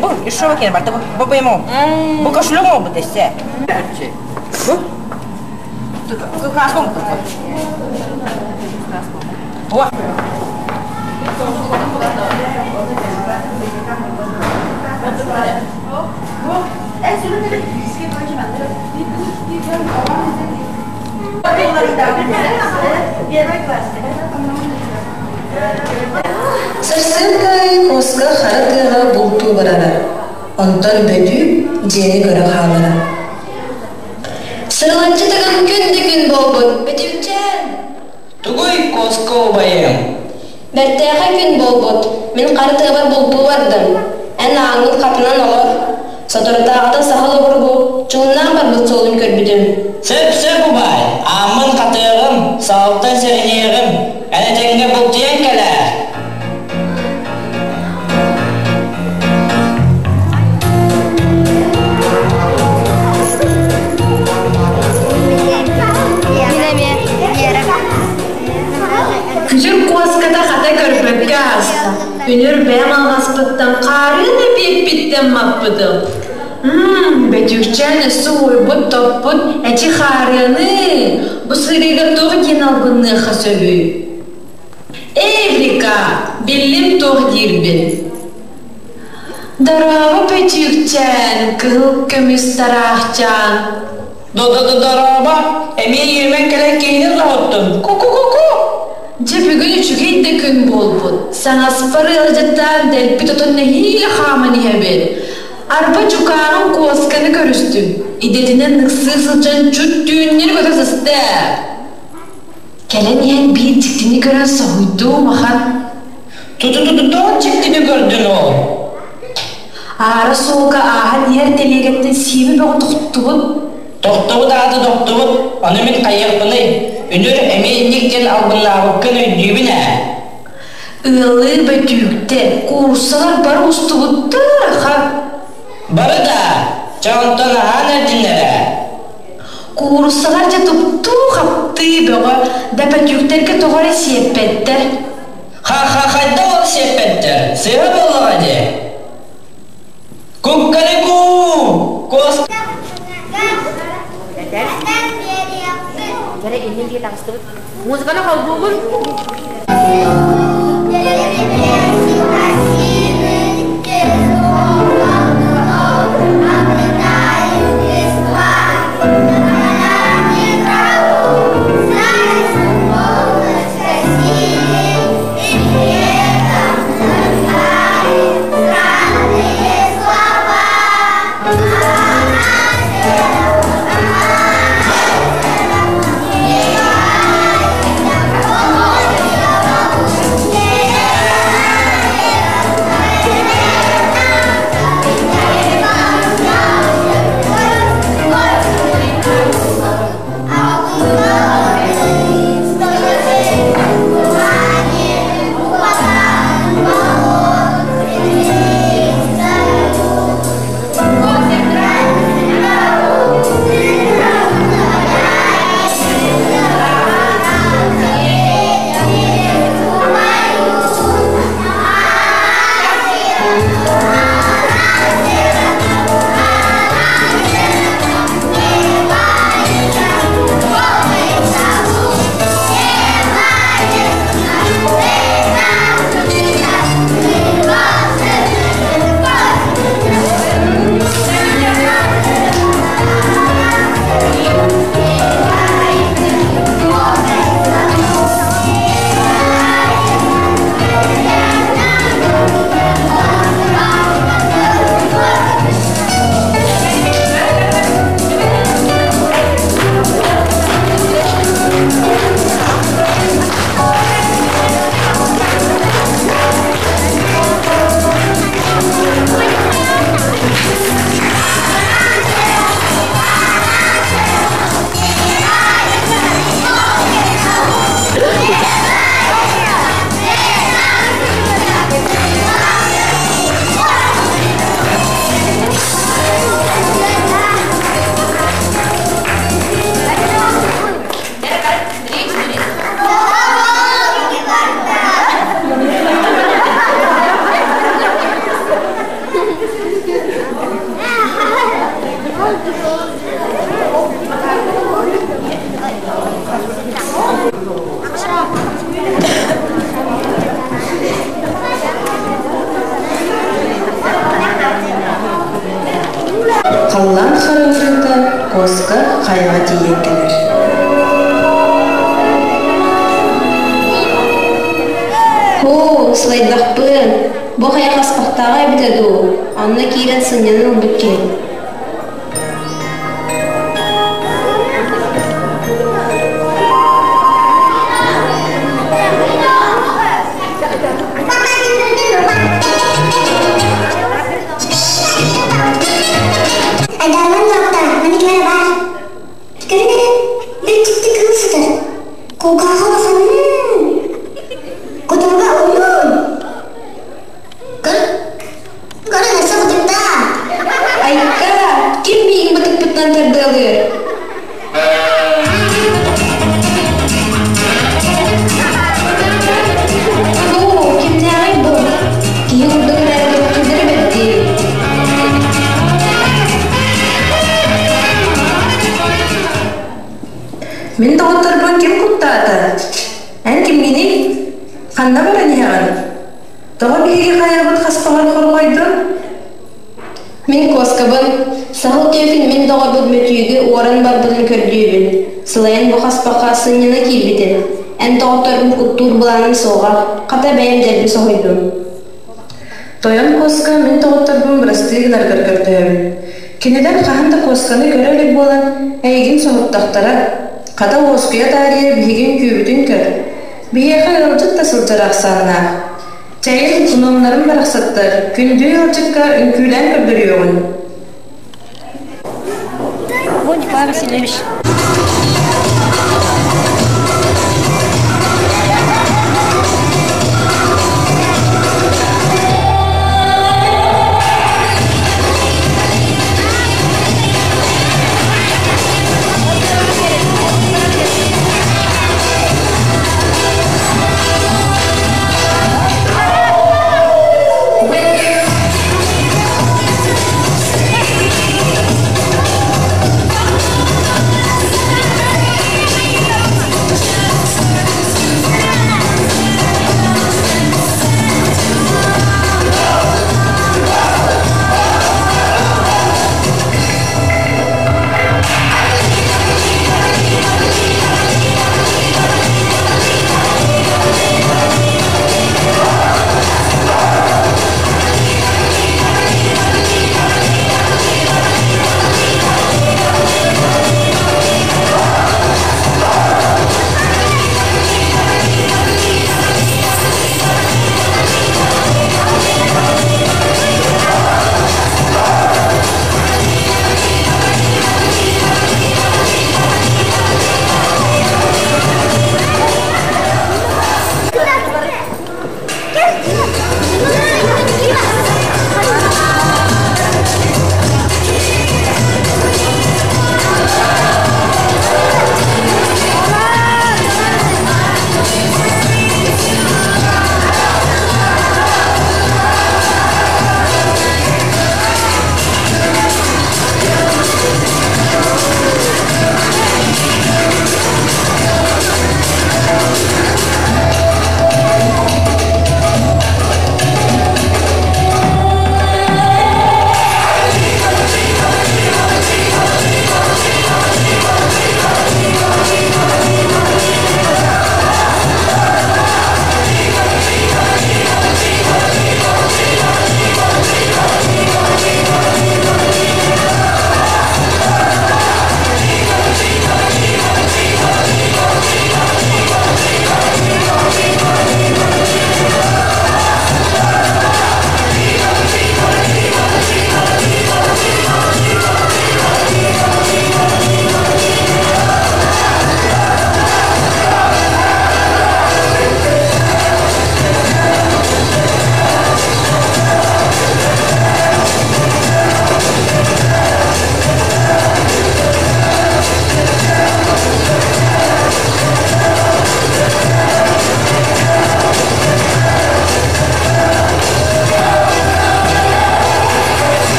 Бу еще кен барда бу бу ему. Бу кошелек бу десе. Бу. Сарсыарда аайы куоска хара тыаҕа бултуу барара, онтон Бөтүүк дьиэни көрө хаалара. Сырылаччы тыгын күн да күн буолбут, Бөтүүкчээн! Тугуй, куоска убайым? Бэртээхэй күн буолбут, мин хара тыабар бултуу бардым. Эн ааҥҥын хатанан олор. Соторутааҕыта саха лобургу чуҥнаан барбыт суолун көрбүтүм. Сөп-сөп убаай, ааммын хатыаҕым, саалтан сэрэниэҕим, эн этэҥҥэ бултуйан кэлээр. Күтүр куоската хата көрбөккө ааста. Үнүр бэйэм алҕаспыттан хаарыан эпиэппиттэн маппытым. Мм, Бөтүкчээн өссө уойбут-топпут, эчи хаарыаны, бу сырыыга туох диэн албынныахха сөбүй? Эврика, биллим туох диирбин. Дорообо, Бөтүкчээн, кыһыл көмүс тараахчаан. Дорообо, эмиэ үөмэн кэлэн киһини соһуттун. Ку-ку-ку-ку! Дьэ бүгүн үчүгэй да күн буолбут. Саҥаспар ыалдьыттаан дэлби тутан нэһиилэ хааман иһэбин. Арба дьукааҕым куосканы көрүстүм. Идэтинэн ыксыы сылдьан чут түүннэри көтө сыста. Кэлэн иһэн биир дьиктини көрөн соһуйдум ахан. Ту-ту-ту-ту дьиктини көрдүн ол. Аара суолга ааһан иһэр тэлиэгэттэн сиэмэ бөҕө тохтубут. Тохтобут аата тохтубут, ону мин хайыахпыный? Үнүр эмиэ инник диэн албыннаабыккын өйдүүбүн ээ. Ыаллыы бөтүүктэр, кууруссалар бары устубуттар ахан. Бары да, чэ онтон аһаан эрдиннэр ээ. Кууруссалар дьэ туптуу-хаптыы бөҕө, да бөтүүктэргэ тоҕо эрэ сиэппэттэр. Ха-ха хайдах ол сиэппэттэр? Сыыһа буоллаҕа дии. Куккарикуу! Куос Музыканы холбуубун. Бу хайа хаспахтааҕа эбитэ дуу, онно киирэн сынньанан ылбыт киһи. Айдаарбан доҕоттор, маннык ким эрэ баар. Көрүн эрэ, бир дьикти кыыл сытар. Кулгааҕа улаханын, кутуруга уһун. Көр, көрүн өссө бытыктаах. Айка, ким миигин бытыкпыттан тардыалыыр? Оо, кимнээҕий бу? Киһи курдук эрээри киллэрэ бэрдии. Мин доҕотторбун ким куттаата? Эн кимҥиний? Ханна баран иһэҕин? Тоҕо биһиги хайабыт хаспаҕар хорҕойдун? Мин куоскабын, саһыл түөкүн мин доҕорбут Мөтүүгү уоран барбытын көрдүүбүн. Сылайан бу хаспахха сынньана киирбитим. Эн доҕотторбун куттуур былааным суоҕа, хата бэйэм дэлби соһуйдум. Тойон куоска мин доҕотторбун бырастыы гынаргар көрдөһөбүн. Кинилэр хаһан да куосканы көрө илик буолан, эйигин соһуттахтара. Хата уоскуйа таарыйа биһиги үҥкүүбүтүн көр. Биһиэхэ ыалдьыт да сылдьар ахсааннаах. Чэйин, кунуомнарым барахсаттар, күндү ыалдьыкка үҥкүүлээн көрдөрүөҕүн. Бу Николай Васильевич.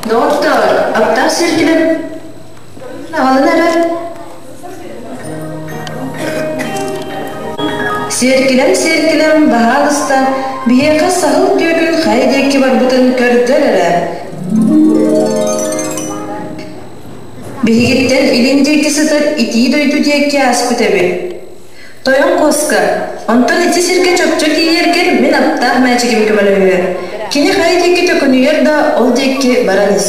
Доҕоттоор, аптаах сиргинэн аҕалан эрэр. Сиэркилэм-сиэркилэм, баһаалыста, биһиэхэ саһыл түөкүн хайа диэки барбытын көрдөр эрэ. Биһигиттэн илин диэки сытар итии дойду диэки ааспыт эбит. Тойон куоска, онтон ити сиргэ чопчу тиийэргэр мин аптаах мээчигим көмөлөһүө. Кини хайа диэки төкүнүйэр да, ол диэки баран ис.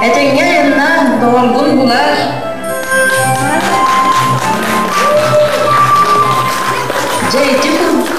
Этэҥҥэ айаннаан, доҕоргун булаар. Дьэ ити курдук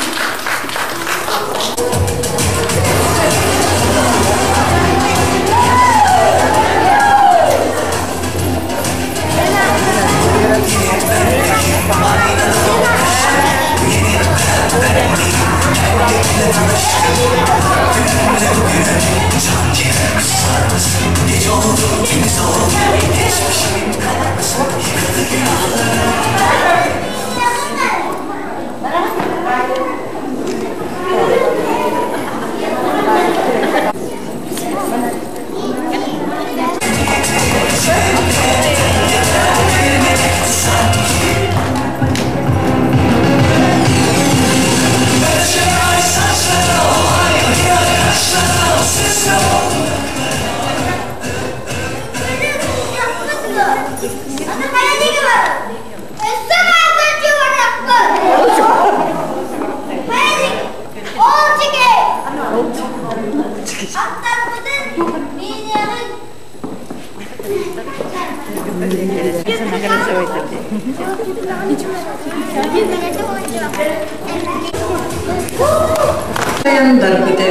Айан барбыта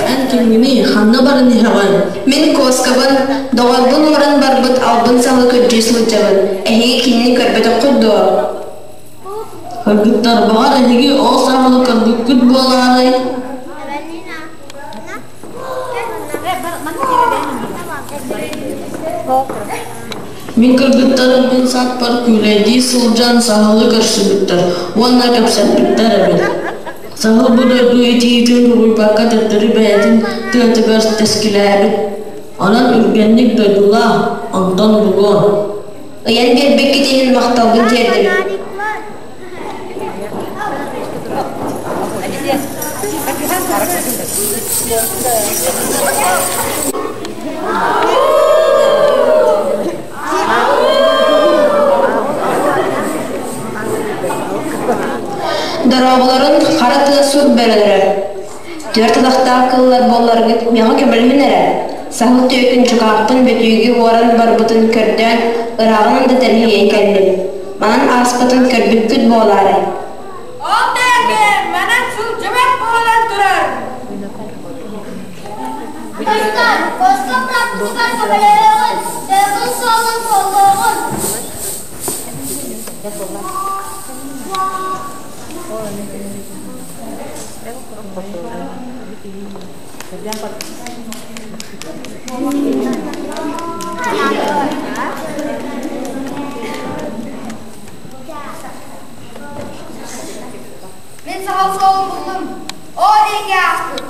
Эн кимҥиний, ханна баран иһэҕин? Мин куоскабын, доҕорбун уоран барбыт албын саҥа көрдүү сылдьабын. Эһиги кинини көрбөтөххүт дуо? Кыргыттар, баҕар эһиги ол саҥаны көрбүккүт буолаарай? Мин кыргыттарым мин сааппар күүлэйдии сылдьан саһылы көрсүбүттэр уонна кэпсэппиттэр эбит. Саһыл бу дойду итиитин тулуйбакка төттөрү бэйэтин тыатыгар тэскилээбит. Онон үргэнник дойдулаа, онтон булуо. Ыйан биэрбиккит иһин махталбын тиэрдэбин. Дорооболорун хара тыа сур бөрөлөрө. Түөрт атахтаах кыллар буолларгыт миэхэ көмөлөһүн эрэ. Саһыл түөкүн чукаахпын бөтүүгү уоран барбытын көрдөөн, ырааҕынан да тэлэһийэн кэллим. Манан ааспытын көрбүккүт буолаарай? Ол да манан сылдьыбат. Мин саһыл суолун буллум. Оо диэки ааспыт.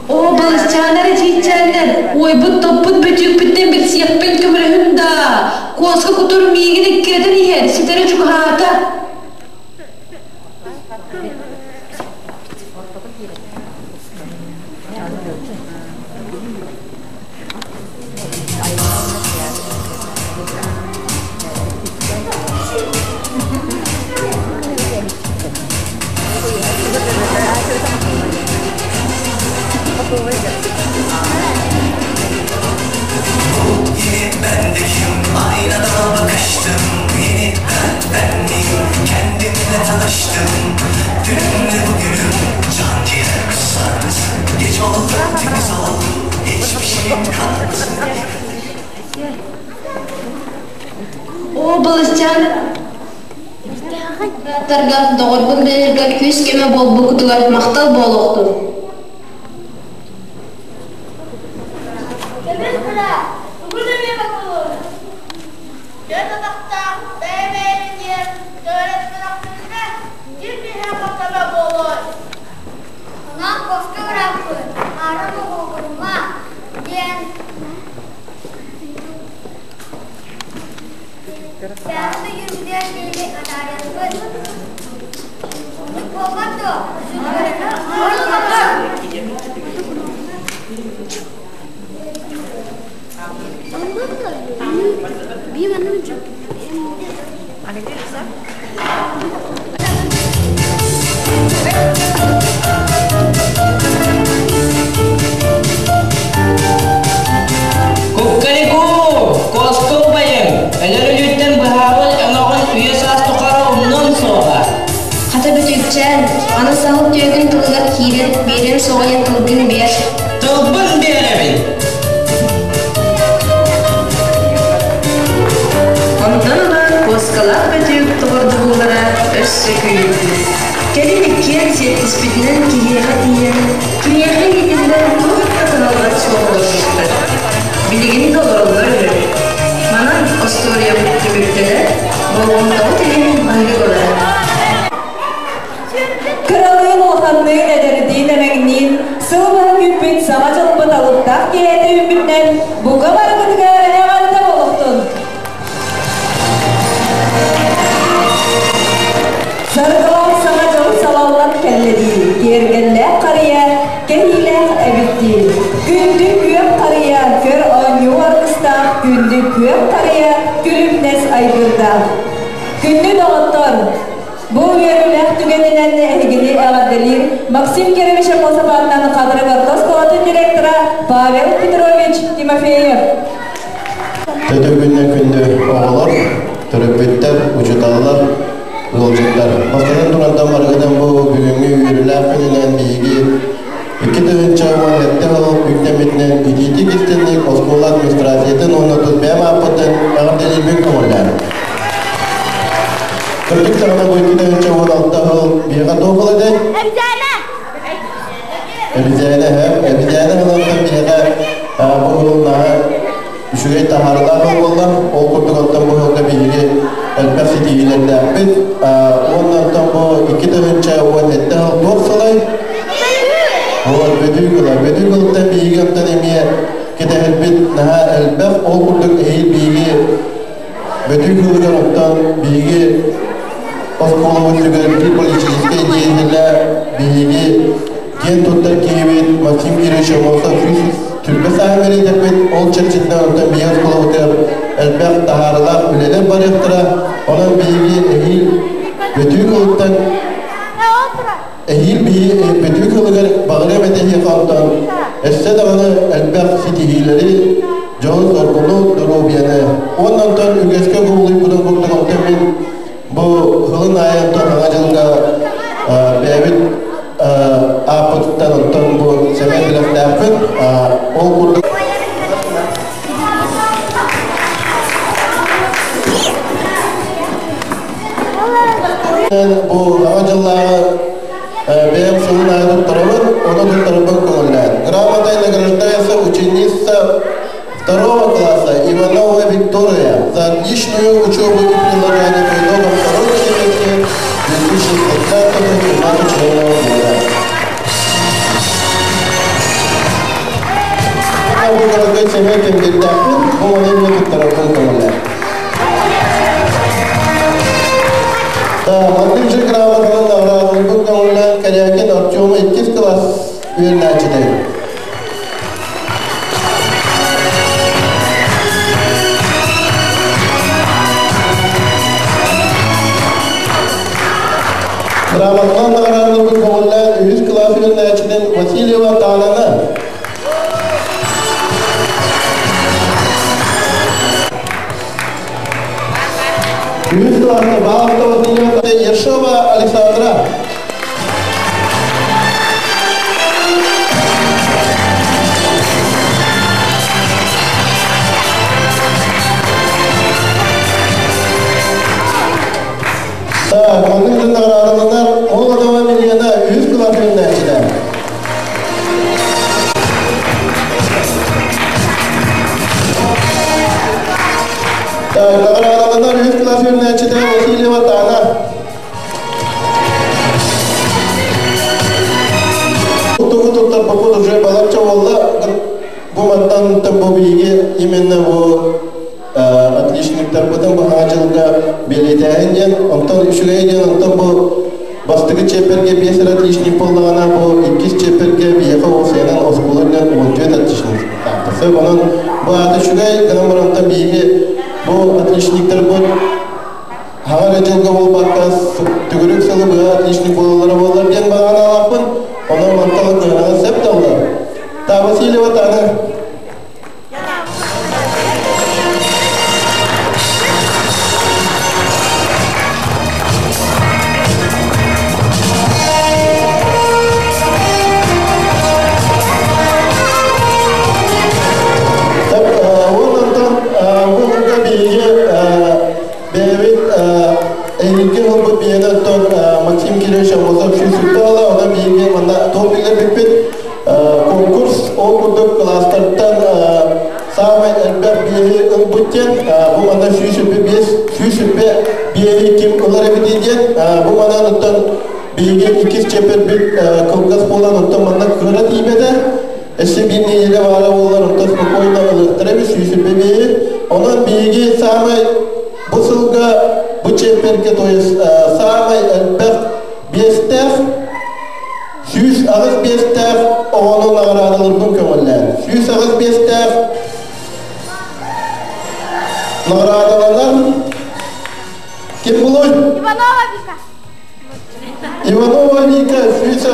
Оо, балысчааннар итиитчээннэр, уойбут-топпут бөтүүкпүттэн билсиэхпин көмөлөһүн даа, куоска кутур миигин эккирэтэн иһэр, ситэри чугаһаата. Оо, балысчаан Тарга доҕорбун билэргэ күүс-көмө буолбуккутугар махтал буолуохтун. Көмүс кыра, тугун эмиэ бакылын. Дьон атахтаах бэйэ-бэйэни диэн төөрөспөтөхпүтүнэ, ким биһиэхэ көмө буолуой? Онон куоска бырааппын, аара моһуогурума диэн Саҥа үөрүүдээх диэри атаарыахпыт. Оннук буолбат дуо? Куккарику! Куоска убайым! Өлөр өлүүттэн быһаабыт өҥөҕүн үйэ-саас тухары умнуом суоҕа. Хата бөтүүкчээн, аны саһыл түөкүн тылыгар киирэн, биэрэн соҕойон тылгын биэр. Тылбын биэрэбин! Онтон ыла куоскалаах бөтүүк доҕордоһуулара өссө күүһүрбүт. Кэлин иккиэн сиэттиспитинэн киһиэхэ тиийэн, киниэхэ иитиллэн туох да кыһалҕата суох олорбуттар. Билигин да олороллор үһү. Манан остуоруйабыт түмүктэнэр, болҕомтоҕут иһин баһыйык ылар. Кыралыын улаханныын, эдэрдиин эмэҥниин сыл быһа күүппүт саҥа дьылбыт алыптаах киэһэтэ үүммүтүнэн бука барыбытыгар эҕэрдэ буолуохтун! Саргылаах саҥа дьыл салаллан кэллэ дии, киэргэллээх харыйа, кэһиилээх эбит дии. Күндү күөх харыйа, көр оонньуу аргыстаах, күндү күөх харыйа, күлүмнэс айгырдаах. Күндү доҕоттор, Бу үөрүүлээх түгэнинэн эһигини эҕэрдэлиир Максим Кирович Аммосов Хатырык орто оскуолатын директора Павел Петрович Тимофеев. Төтө күннэ күндү оҕолор, төрөппүттэр, учууталлар, ыалдьыттар. Бастатан турантан барыгытын бу бүгүҥҥү үөрүүлээх күнүнэн биһиги 2017 сыл үктэммитинэн итиитик истинник оскуола администрациятын уонна тус бэйэм ааппыттан эҕэрдэлиирбин көҥүллээн. Кырдьык даҕаны бу 2016 сыл биһиэхэ туох ыл этэй? Эбизээнэ! Эбизээнэ, эбизээнэ ылантан биһиэхэ бу сыл наһаа үчүгэй таһаарыылаах сыл буолла. Ол курдук оттон бу сылга биһиги элбэх ситиһиилэрдээхпит. Уонна оттон бу 2017 сыл туох сылай? Вот, бөтүүк ыла. Бөтүүк ылыттан биһиги оттон эмиэ кэтэһэрбит наһаа элбэх. Ол курдук эһиил биһиги Бөтүүк ылыгар оттон биһиги оскуолабытыгар биир политическай деятелэ биһиги киэн туттар киһибит Максим Кирович Аммосов түрбэ сааһын бэлиэтэппит. Ол чэрчитинэн оттон биһиги оскуолабытыгар элбэх таһаарыылаах үлэлэр барыахтара. Онон биһиги эһиил Бөтүүк ылыттан эһиил биһиги Бөтүүк ылыгар баҕарыам этэ эһиэхэ онтон өссө даҕаны элбэх ситиһиилэри дьолу-соргуну, доруобуйаны. Уонна онтон үгэскэ кубулуйбутун курдук онтон мин бу сылын аайы онтон Саҥа дьылга бэйэбит ааппытыттан онтон бу сэмэй бэлэхтээхпит. Ол курдук. Бу Саҥа дьыллааҕы бэйэм сылын аайы туттарабын, ону туттарарбын көҥүллээн. Грамотой награждается ученица второго класса Иванова Виктория за отличную учебу и приложение по итогам второй четверти 2015-2017 учебного года. Бу кыракый сэмэй кэмдирдээхпин, бу ону эмиэ туттарарбын көҥүллээн. Маннык же грамотанан наҕараадаларбын көҥүллээн Корякин Артема иккис кылаас үөрэнээччитэ. Грамотанан наҕараадаларбын көҥүллээн үһүс кылаас үөрэнээччитин Васильева Таананы. Үһүс кылааска Баалта Васильева Ершова Александра. Так, маннык наҕараадаланар Молодова Милена үһүс кылаас үөрэнээччитэ. Наҕараадаланар үһүс кылаас үөрэнээччитэ Васильева Таана. Тугу туттарбаппыт уже балачча буолла. Бу мантан бу биһиги именно бу отличниктарбытын бу саҥа дьылга бэлиэтээһин диэн, онтон үчүгэй диэн, онтон бу бастакы чиэппэргэ биэс эрэ отличник буоллаҕына, бу иккис чиэппэргэ биһиэхэ уопсайынан оскуола үрдүнэн 14 отличник таахтасы. Онон бу аата үчүгэй, гынан баран биһиги бу отличниктарбыт хаҥа эрэ дьылга буолбакка төгүрүк сылы быһа отличник буолаллара буоллар диэн баҕанаалаахпын. Онон мантан кыһанаҕын сөп да буолар. Та Васильева Таана. Онтон бу сылга биһиги бэйэбит эһиги ылбыт биһиги оттон Максим Кириллович Аммосов сүүс ыла, онон биһиги манна туох биллэрбиппит конкурс ол курдук кылаастартан саамай элбэх биэһи ылбыт диэн, бу манна 105, 105-и ким ылар эбитий диэн, бу манан оттон биһиги иккис чиэппэрбит кылгас буолан, оттон манна кыра тиийбэтэ. Өссө биир нэдиэлэ баара буоллар, онтон спокойно ылыахтара эбит 105-и. Онон биһиги саамай бу сылга бу чиэппэргэ, то есть саамай элбэх биэстээх 185-тээх оҕону наҕараадаларбын көҥүллээн. 185-тээх наҕараадаланар ким булуй? Иванова Вика. Иванова Вика 108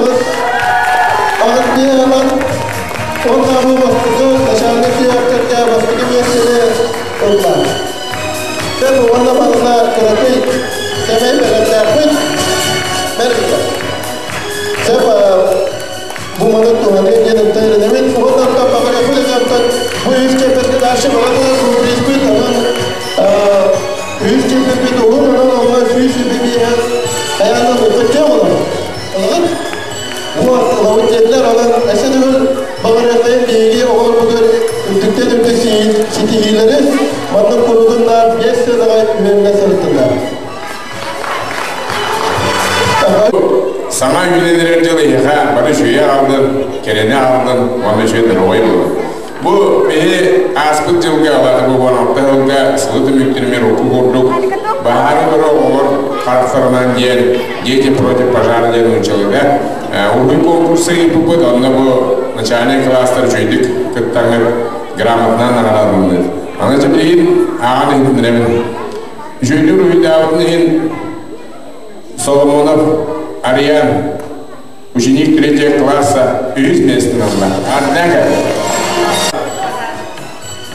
аҕыс биэһинэн уонна бу бастакы начальник сүһүөхтэргэ бастакы миэстэни ылла. Сен уонна манна кыракый сэмэй бэлэмнээхпит. Мэрика. Сөп бу маны туһаныы диэн ыттан Уонна оттон баҕарыахпыт оттон бу үс чиэппэргэ дальше баҕатылар круиспыт, онон үс чиэппэрбит уһун, онон онно 125 хайаанан ылбыт олор. Ылыгыт? Вот, ылабыт диэтилэр, онон өссө төгүл баҕарыахтайын биһиги оҕолорбутугар үрдүктэн үрдүк ситиһиилэри, маннык курутуннар биэс сыанаҕа үөрэнэ сырыттыннар. Саҥа үүнэн эрэр дьыл эһиэхэ бары үчүгэйи аҕаллын, кэрэни аҕаллын уонна үчүгэй доруобай буолун. Бу биһи ааспыт дьылга, алаата бу 16 сылга сылы түмүктүрүмэр урукку курдук баһаары көрө оҕолор харахтарынан диэн «Дети против пожара» диэн нууччалыыга уруһуй конкурса ыыппыппыт, онно бу начальнай кылаастар үчүгэйдик кыттаҥҥыт грамотанан наҕараадаланныт. Аны дьэ билигин ааҕан иһитиннэрэбин. Үчүгэйдик уруһуйдаабытын иһин Соломонов Ариан, ученик третьего класса, үһүс миэстэни ылла. Однако,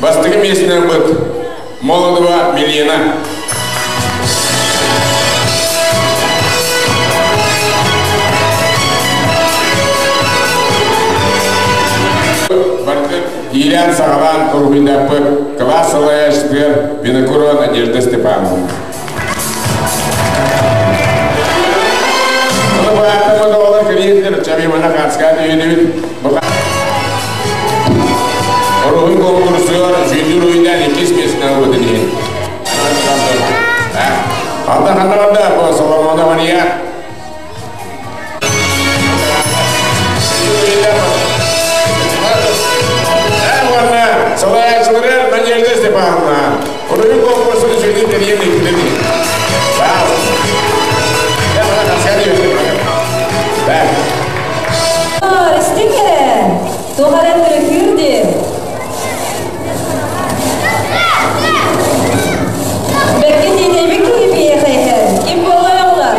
бастакы миэстэни ылбыт Молодова Милена. Иилээн саҕалаан уруһуйдаппыт кылаас салайааччытыгар Винокурова Надежда Степановна. Чаби мана хаска дүйүнүбүт. Оруһун конкурсугар сүүндүр уйдан иккис миэстэн ылбытын иһин. Алда ханна барда бу Соломона Мария? Салайаачыларыгар Надежда Степановна. Уруһун конкурсун сүүндүр тэрийэн иккитин иһин. Истиҥ эрэ, туох эрэ түрүкүүр дии. Бэркэ тиэтэйбит киһи биһиэхэ иһэр. Ким буолла оҕолор?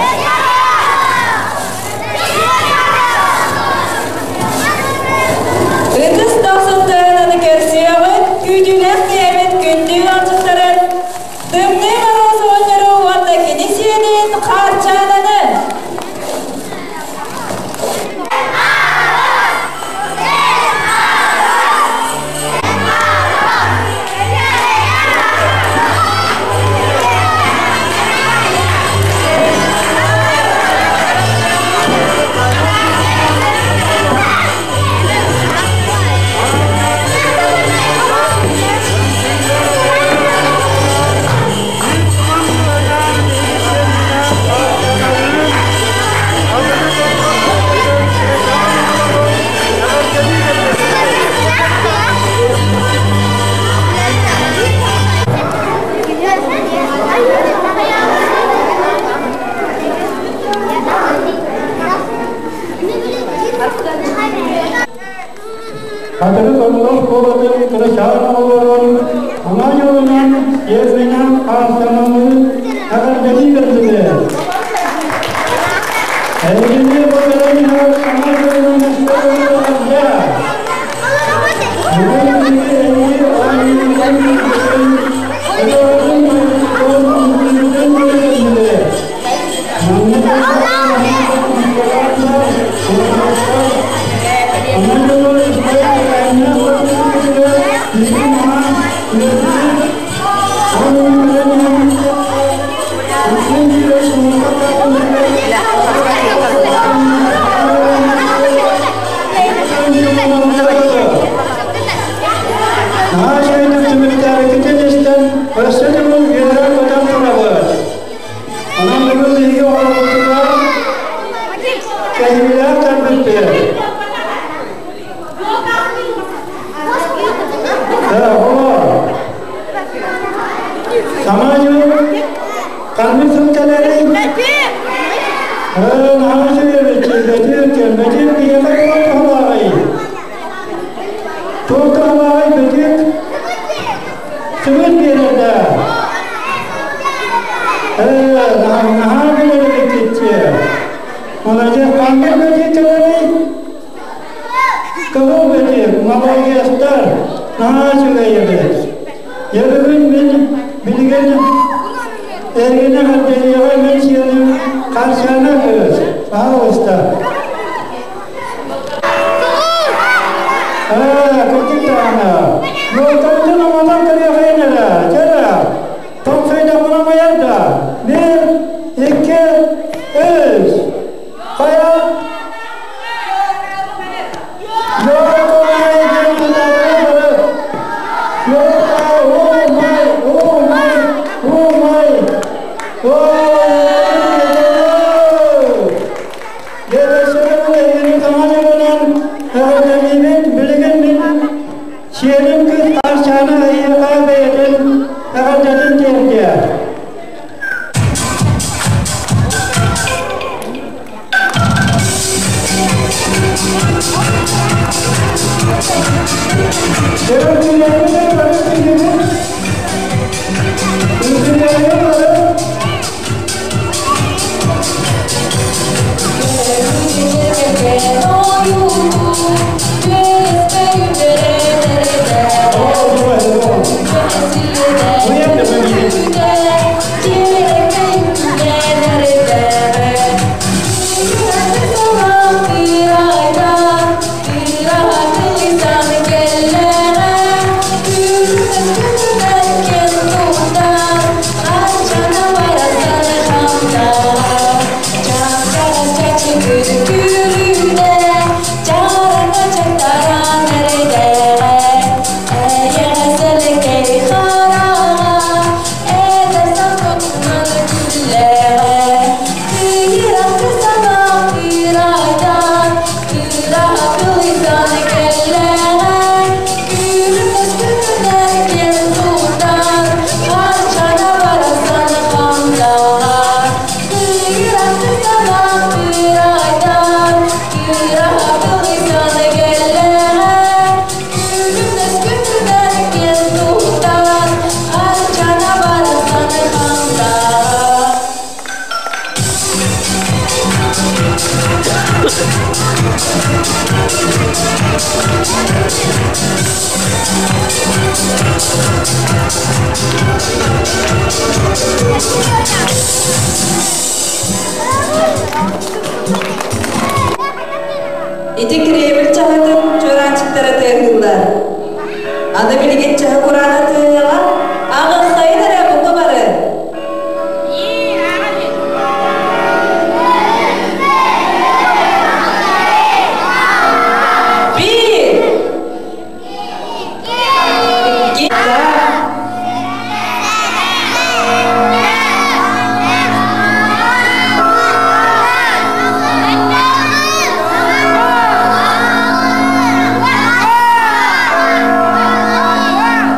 Ытыс дохсуттарын аны көрсүөҕүт, күүтүүлээх киһибит күндү ыалдьыттарын, Тымныы Моруос оҕонньору уонна кини сиэнин Хаарчаананы! Хатырык оҥорор куолатын кырачаан оҕолорун Саҥа дьылынан сиэрбинэн хаастаналыы эҕэрдэлии кэллилэр. Эһигини бу кэлэн иһэр Саҥа дьылынан өссө эҕэрдэ! Бүгүн биһиги эһиги оонньуургутун көрбүтүн, ырыаҕытын тойуккутун, үҥкүүгүтүн көрө кэллилэр. Манна Өссө төгүл үөрэн-көтөн турабыт. Онон бүгүн биһиги оҕолорбутугар кэһиилээх кэлбиппит. Оҕолор, Саҥа дьыл ханнык сыл кэлэрий? Наһаа үчүгэй бэтиир, бэтиир киһиэхэ туох туһалааҕый? Туох туһалааҕый бэтиир? Сымыыт биэрэр да? Наһаа билэр эбиккит. Молодец, ханнык бэтиир кэлэрий? Кыһыл бэтиир, молодецтар, наһаа үчүгэй эбит. Дьэ бүгүн мин билигин эһигини эҕэрдэлиэҕэ мин сиэним Харсыана кыыс. Пожалуйста. Кырдьык даҕаны. Нуотарытын оҥотон көрүөххэ эрэ. Дьэ тоҥсойдохпуна майар да. Биир, икки, үс. Хайа? Сиэним кыыс Арчаана эйиэхэ бэйэтин эҕэрдэтин тиэрдиэ. Ити Кремль чаһытын чуораанчыктара тыаһыыллар. Аны билигин чаһы кураана тыаһыаҕа, аҕыххайын эрэ бука бары. Биир, икки,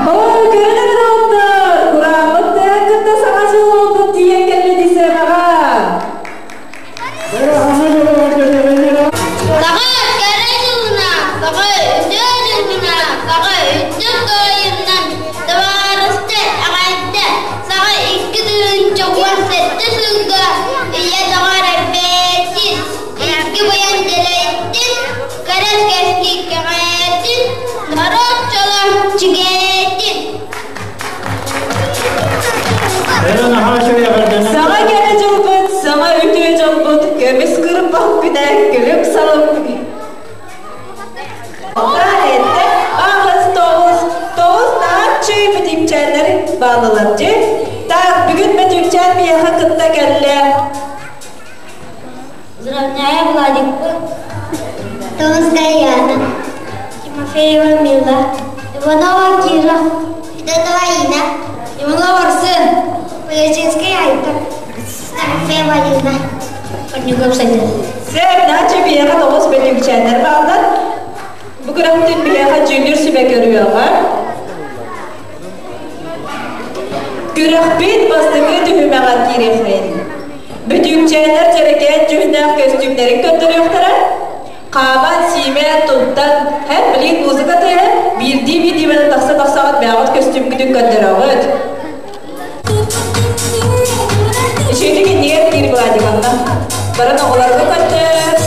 Оо, көрөн эрэ доҕоттор, курааммыт тыаһын кытта саҥа дьыл буолбут тиийэн кэллэ дии сыанаҕа. Саха кэрэ дьылына, саха үтүө дьылына, саха үрдүк кыайыынан табаарыстар эҕэрдэ, саха 2017 сылга ийэ доҕор эбээтин, икки баян дэлэйдин, кэрэ кэскил кэҕээтин, норуот дьоло чигээтин. Саҥа кэрэ дьылбыт, саҥа үтүө дьолбут, көмүс кырбах күнэ, күлүк салып Алта, аҕыс, тоҕус, тоҕус нааччы бүтүкчээннэр бааллылар дьи. Так, бүгүн Бөтүкчээн миэхэ кытта кэллэ. Заровняя Владикпын. Томская Яна. Тимофеева Мила. Иванова Кира. Федотова Инна. Иванова Арсен. Полячинская Айта. Тимофеева Лина. Парнюков Саня. Сөп, нааччы биһиэхэ тоҕус бөтүкчээннэр бааллар. Бу күрэхтин биһиэхэ дьүүллүүр сүбэ көрүөҕэ. Күрэхпит бастакы түһүмэҕэр киириэххэйин. Бүтүүкчээннэр дьэрэкээн дьүһүннээх көстүүмнэрин көрдөрүөхтэрэ. Хааман, сиимэ, туттан, һэм билигин музыка тыаһа биирдии биирдиибэнэн тахса-тахсаҕыт бэйэҕит көстүүмгүтүн көрдөрөҕүт. Үчүгэй иннигэр киир Владимировна. Баран оҕолорго көрдөр.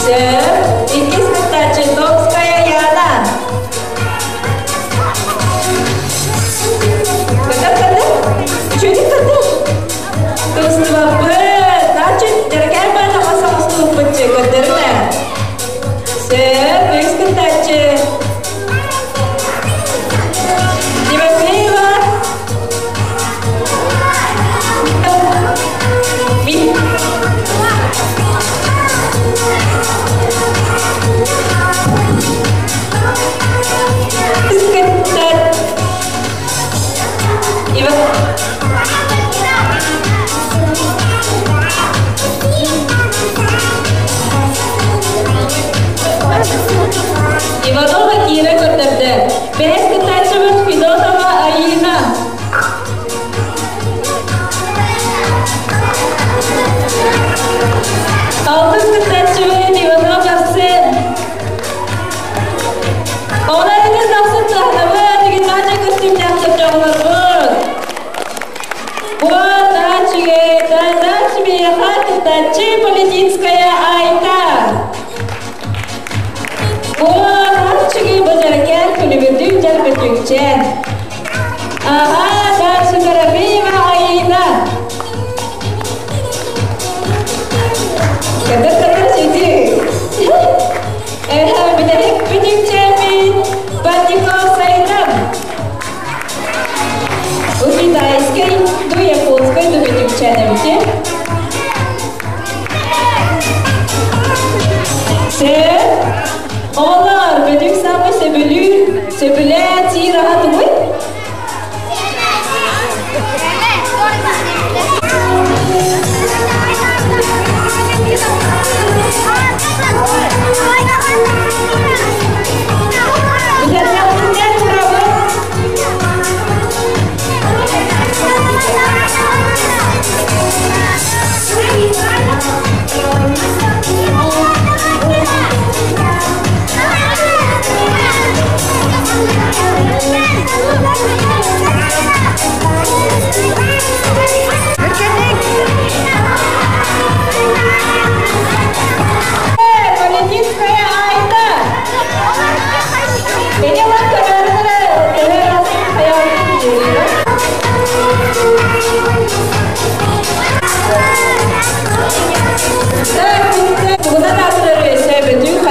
Сөп. Иккис кыттааччы Томская Яна. Кытар кытар. Үчүгэй кытар. Тустубаппыт. Значит, дьэрэкээн баатаҕа соҕустубуппут көрдөрүмэ. Сөп. Үһүс кыттааччы Тимофеева. Иванова Кира көрдөрдө. Бэһис кыттааччыбыт Федотова Аина. Алтыс кыттааччыбыт Иванов Арсен. Оҕолорбутун тахсын саһанабыт, игитаача көстүүмнээх оҕолорбут. Вот тааччыге, тааччы кыттааччы Полетинская Айта. Вот тааччыге бажаракер күлүбүтүн жарбытүкчен. Ага, тааччы Воробьева Аина. Кадыр кадыр сиди. Бүтэһик бүтүкчэммин Патников Сайдам. У китайской, ду японской, ду бүтүкчэнэбити. Сөп. Оҕолор, бөтүк саамай сөбүлүүр, сөбүлээн сиир аһа тугуй? Бүтэрдэхпинэн турабын.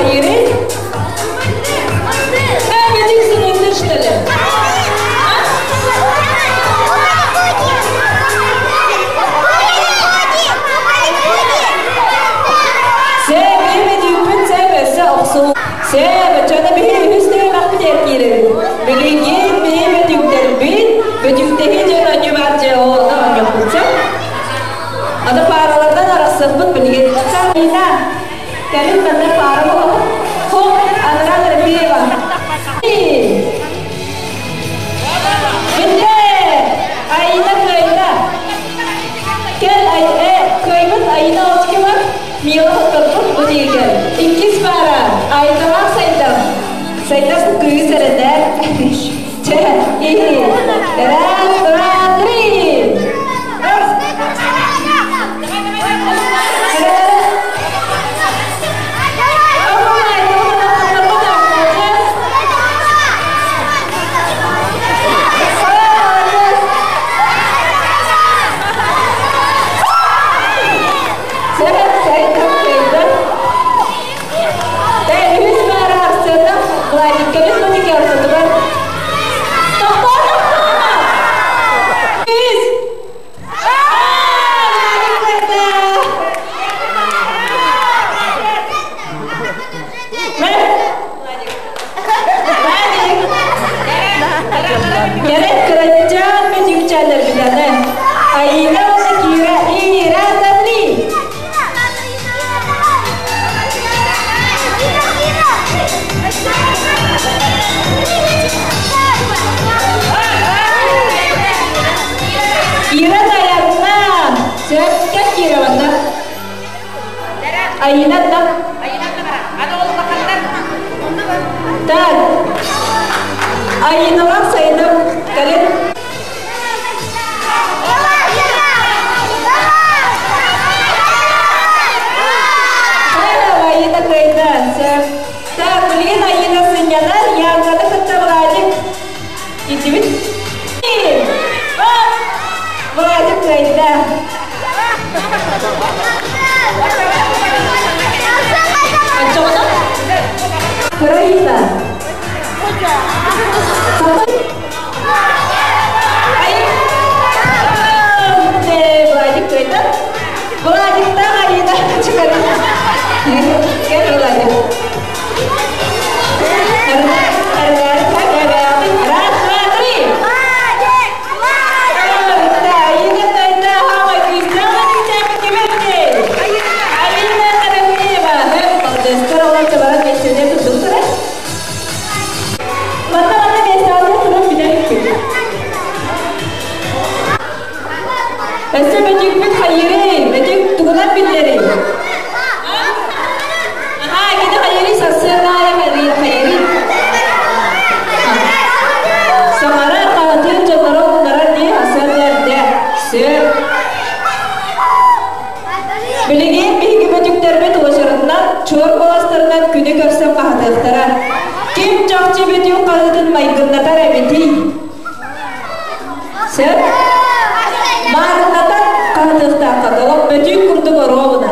хайырый? Э, бөтүүк сыныйдыр, что ли? Сэ, биһи бөтүүкпүт сэ өссө охсул. Сэ, баччаны биһи үһүс түһүмэхпит эркиирэбит. Билигин биһи бөтүүктэрбит, бөтүүктэһи дьон онньу баар дьэ оҕону онньохпутса. Аны пааралардан арахсыахпыт билигин. Сарина, кэлин манна паара буолабыт. Хоп, анараа Дорофеева. Бүтэ! Айна кыайда. Кэл, э, кыайбыт Айна Очкина Мила хотторбут бу диэки. Иккис паара Айталаах Сайдам. Сайдам кыыс эрэнэр. Чэ, и, раз, два, три. Раз. Gerek kıracağım ve yükselir bilene. Ayna kira ira tatli. Ира dayanma. Сөпкө кира банда. Айна да. Так. Айналар сайдым. Калин. Айына кайда. Так, билигин Айына сынньанар, янганы кытта Владик. Итибит. Владик кайда. Ачоғына? Караина. Владик кайда. Владик та Айына чыгарын. Кел, Владик. Раз, два, три. Өссө бөтүүкпүт хайырый, бөтүүк тугунан биллэрий? Аха, кини хайырый сарсыардаайа хайырый. Саҥарар хаһытыыр дьонноро умнарар дии сарсыарда эрдэ. Сөп. Билигин биһиги бөтүүктэрбит уочаратынан чуор куоластарынан күнү көрсөн хаһытыахтара. Ким чахчы бөтүүк хаһыытын майгыннатар эбитий? Сөп. Маарыннатан хаһытыахтаахха толох бөтүүк курдук оруобуна.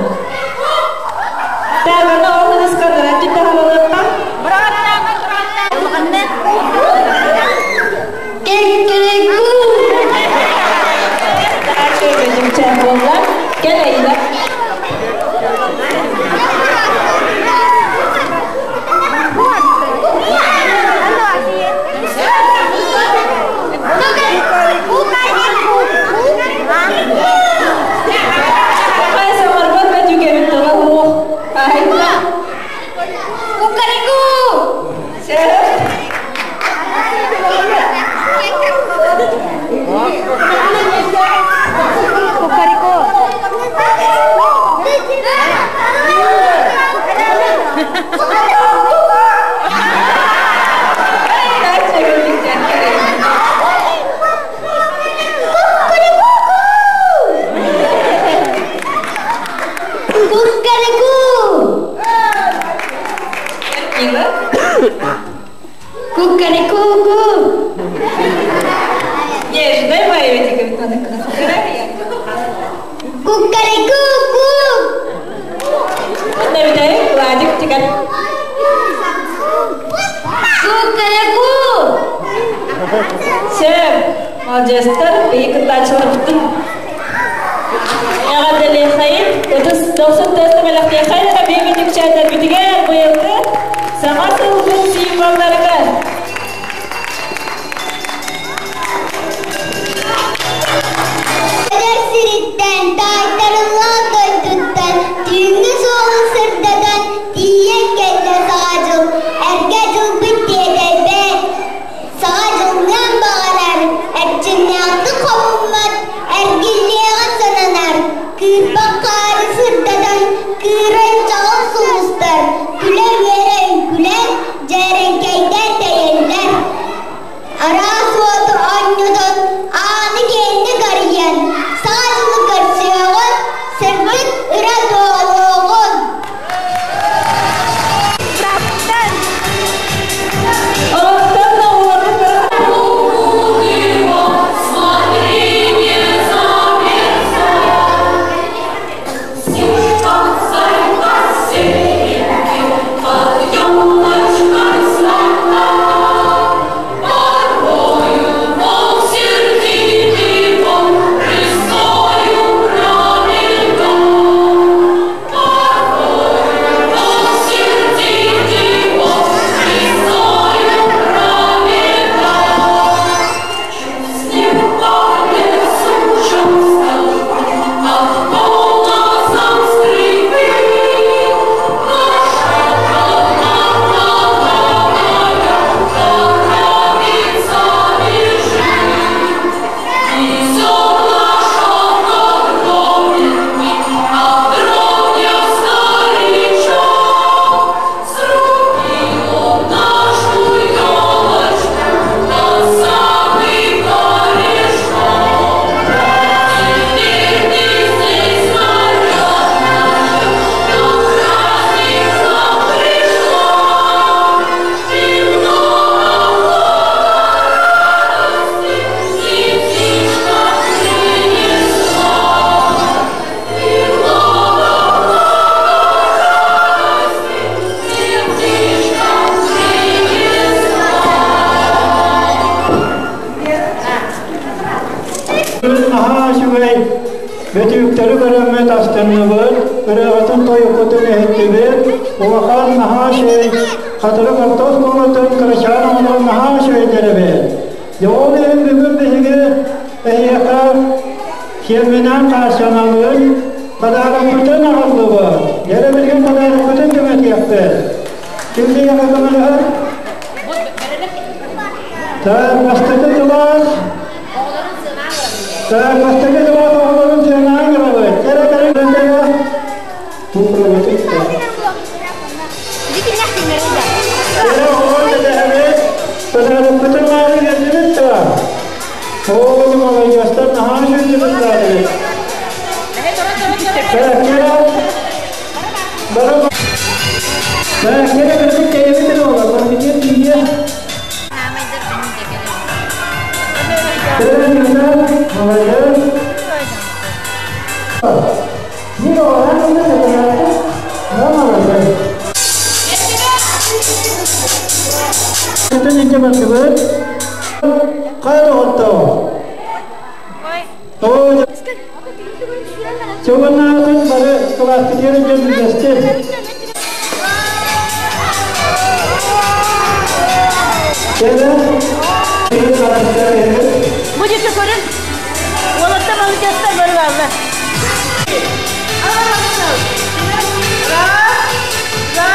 Так, аны ол ыныска наратчыт таһалалыахха. Буолла. Кэл Аида. Хай саҥарбат бөтүүк эбит тыла суох. Айна. Кукареку! Сөп. Кукареку! Кукареку! Ира. Кукареку! Нежная моя ведь Кукареку! Наверное, Владик тиган. Маладьыастар, биһи кыттааччыларбытын эҕэрдэлиэххэйин, ытыс дохсун тыаста бэлэхтиэххэйин эрэ биһи мүтүкчээннэрбитигэр быйылгы Саҥа сылбыт символларыгар. Эдэр сириттэн, таайтарыллаах дойдуттан, түүҥҥү суолу сырдатан, тиийэн кэллэ Саҥа дьыл. Эргэ дьылбыт тиэтэйбэт, Саҥа дьыллыан баҕарар, эрчимнээхтик хомуммат, эргиллиэҕин сананар, кыырпах хаары сырдатан, кыырай чаҕыл сулустар, күлэ-үөрэ үҥкүлээн, дьээрэҥкэйдээн тэйэллэр. Араас уоту оонньотон, ааны киэҥник арыйан, Саҥа дьылы көрсүөҕүн, сырдык ыра туолуоҕун! Наһаа үчүгэй бөтүүктэри көрөммүт астынныбыт, ырыаҕытын тойуккутун иһиттибит, улахан наһаа үчүгэй хатырык орто оскуолатын кырачаан оҕолор наһаа үчүгэйдэр эбит. Дьэ ол иһин бүгүн биһиги эһиэхэ сиэмминэн хааччаналыын подарокпытын аҕаллыбыт. Дьэ билигин подарокпытын түҥэтиэхпит. Ким биһиэхэ көмөлөһөр? Так, бастакы кылаас. Так, бастакы кылаас оҕолорун сыанаан гынабыт. Кэрэ кэрэ кэрэ. Кэрэ оҕолор кэтэһэбит. Подарокпытын маары кэллибит да. Оо, маладьыастар наһаа үчүгэйдик ыллаатыбыт. Кэрэ кэрэ. Бары Кэрэ кэрэ кэйэбит эрэ олор. Барбитиэн тиийэ. Чугуннаатын бары кылааспытыгар дьон үллэстин. Бу диэки көрүн. Уолаттар маладьыастар бары бааллар. Раз, два,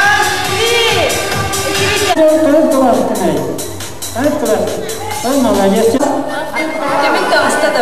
три. Молодец. Кемин таҕыста да.